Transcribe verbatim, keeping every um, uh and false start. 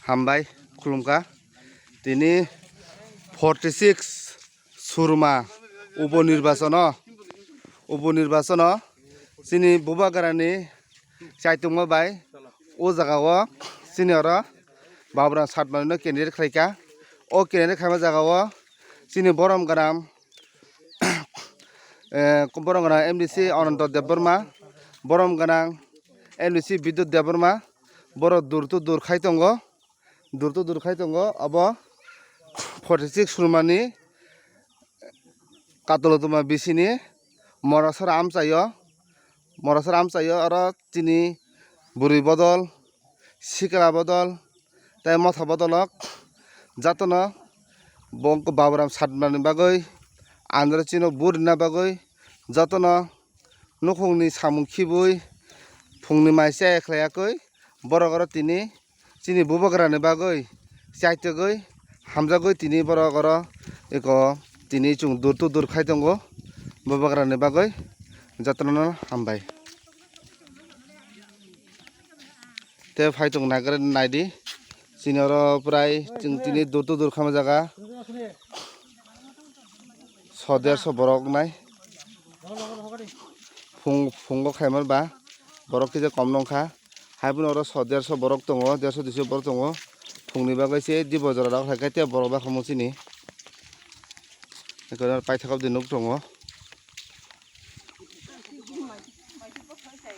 Hambai, khulumkha. Tini forty six Surma upo nirbachono, upo nirbachono chini Bubagrani chaitongma bai o jagao chini oro Baburam Satmani no candidate khlaikha. O candidate khaima jagao chini borom gwnang, eh, borom gwnang M D C Ananta Debbarma, borom gwnang M D C Bidyut Debbarma, borok dur to dur khai tongo, dur to dur khai tongo. Abo forty six Surmani Katolotoma bisini Morasora amchaio, Morasora amchaio oro chini bwrwi bodol, sikla bodol, tei motha bodolok jotono bo wngkha Baburam Satmani bagwi, andro chini vote rwna bagwi jotono nukhungni samung khibwi phungni mai chaya khlaiya kwi borok oro tini chini Bubagrani bagwi chaitogwi hamjagwi tini borok oro eko tini chwng dur to dur khai tongo Bubagrani bagwi jotono hambai. Tei phai tongo naigra naidi. Chini oro prai chwng tini dur to dur khaima jaga. So derso borok nai. Phung, phungo khaimar ba. Borok kisa kom nongkha. Hai phano oro so derso borok tongo, derso duiso borok tongo. Phungni bagwi se dibo jora rok hai khe borok bakha mo chini. Eko paithakgwi nuk tongo.